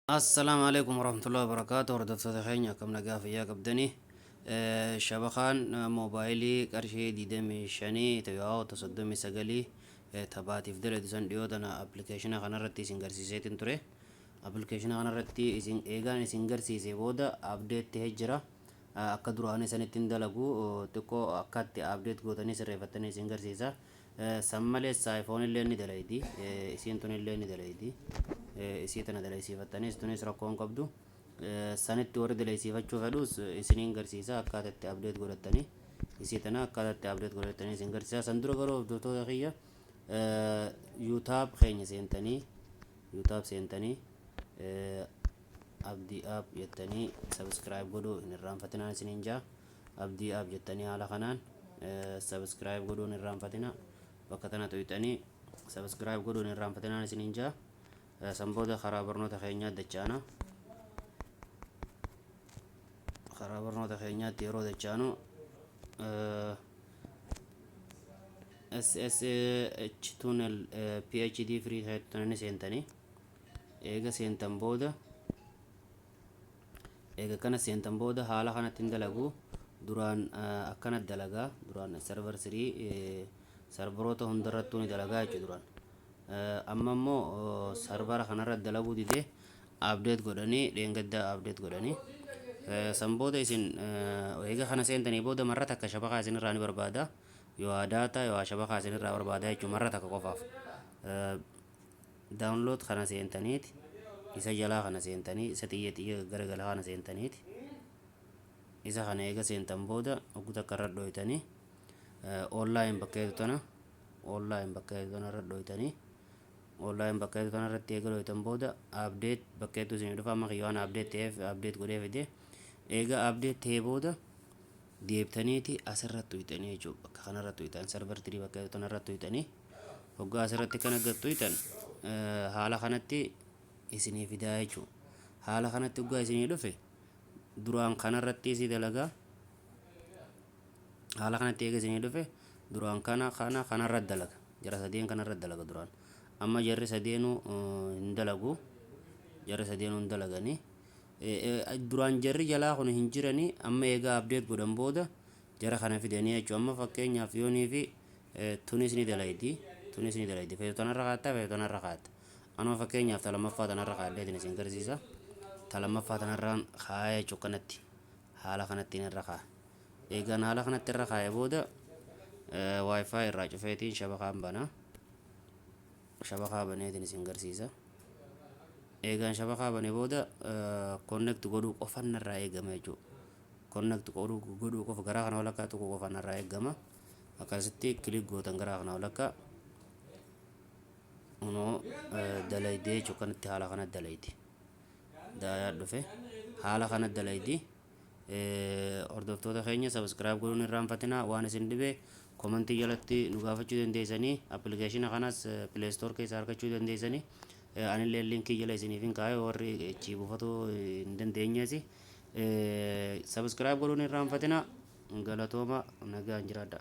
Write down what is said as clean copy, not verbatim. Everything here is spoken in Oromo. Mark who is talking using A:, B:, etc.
A: Assalaamu alaikum warahmatullahi wabarakaatu. Hordoftoota keenya, akkam nagaa fayyaa qabdanii? Shabakaan moobaayilii qarshii 25 ta'u 39 taphaatiif daladu san dhiyoo tana appilikeeshina kanarratti isin garsiiseetiin ture. Appilikeeshina kanarratti isin eegaan isin garsiise booda update ta'ee jira. Akka duraanii sanitti hin dalagu, xiqqoo akkatti update gootanii sirreeffattanii isin garsiisa. San malees iPhone illee ni dalaydi. Isiin tun illee ni dalaydi. Isii tana dalaysiifattanis tunis rakkoo hin qabdu. Sanitti warri dalaysiifachuu fedhus isiniin garsiisa, akkaataa itti update godhattanii. Isii tana akkaataa itti update godhattanii isin garsiisa. San dura garuu, hordoftoota kiyya, YouTube keenya seentanii, YouTube seentanii, Abdii App jettanii subscribe godhuu hin irraanfatinaan isiniin jaa. Abdii App jettanii haala kanaan subscribe godhuu hin irraanfatina. Bakka tana tuyxanii subscribe godhuu hin irraanfatinaan isiniin jaa. San booda karaa barnoota keenyaa dachaana. Karaa barnoota keenyaatti yeroo dachaanu, SSH tunnel PhD free tana ni seentanii. Eega seentan booda, eega kana seentan booda, haala kanatti hin dalagu. Duraan akkana dalagaa. Duraan server sirii serveroota hundarrattuu ni dalagaa jechuudha duraan. Amma immoo servera kanarra dalaguu didee, update godhanii, dheengaddaa update godhanii. San booda isin eega kana seentanii booda marra takka shabakaa isinirraa ni barbaada. Yoo data yoo shabakaa isinirraa barbaada jechuudha marra takka qofaaf. Download kana seentaniiti, isa jalaa kana seentanii, isa xiyya xiyya garagala kana seentaniiti, isa kana eega seentan booda oggu takka irra dhoytanii, online bakka tana, online bakka tana irra dhoytanii, online bakka tana irratti eega dhoytan booda update bakka hedduu isinii dhufa. Amma kiyyaan update ta'eef update godhee fide. Eega update ta'ee booda deebitaniiti asirratti tuyxanii jechuudha. Bakka kanarratti tuyxan, server three bakka kanarratti tuyxanii, hoggaa asirratti kana gad tuyxan haala kanatti isinii fidaa jechuudha. Haala kanatti hoggaa isinii dhufe, duraan kanarratti isii dalagaa. Haala kanatti eega isinii dhufe, duraan kana kana kanarratti dalaga. Jara sadeen kanarratti dalaga duraan. Amma jarri sadeenuu hin dalagu. Jarri sadeenuu hin dalaganii. Duraan jarri jalaa kun hin jiranii. Amma eegaa update godhan booda jara kana fidanii jechuudha. Amma fakkeenyaaf yoonii fi tunis ni dalaydi, tunis ni dalaydi. Feetu tanarra kaattaa, feetu tanarra kaatta. Anuma fakkeenyaaf ta lammaffaa tanarra kaadheetiin isin garsiisa. Ta lammaffaa tanarraan kaaya jechuudha. Kanatti haala kanattiin irra kaaya. Eegaan haala kanatti irra kaaya booda WiFi irraa cufeetiin shabakaan bana. Shabakaa baneetiin isin garsiisa. Eegaan shabakaa bane booda connect godhuu qofan narraa eegama jechuudha. Connect godhuu qofa, garaa kana walakkaa tuquu qofa narraa eegama. Akkasitti click gootan garaa kana walakkaa. Kunoo dalaydee jechuudha. Kanatti haala kanatti dalaydi. Daayaa dhufe, haala kanatti dalaydi. Hordoftoota keenya, subscribe godhuun irraanfatinaa. Waan isin dhibe komantii jalatti nu gaafachuu dandeessanii. Appilikeeshina kanas Play Store keessaa argachuu dandeessanii. Anillee linkii jala isiniif hin kaa'e, warri achi buufatuu hin dandeenyees. Subscribe godhuun irraanfatinaa. Galatooma, nagaan jiraadha.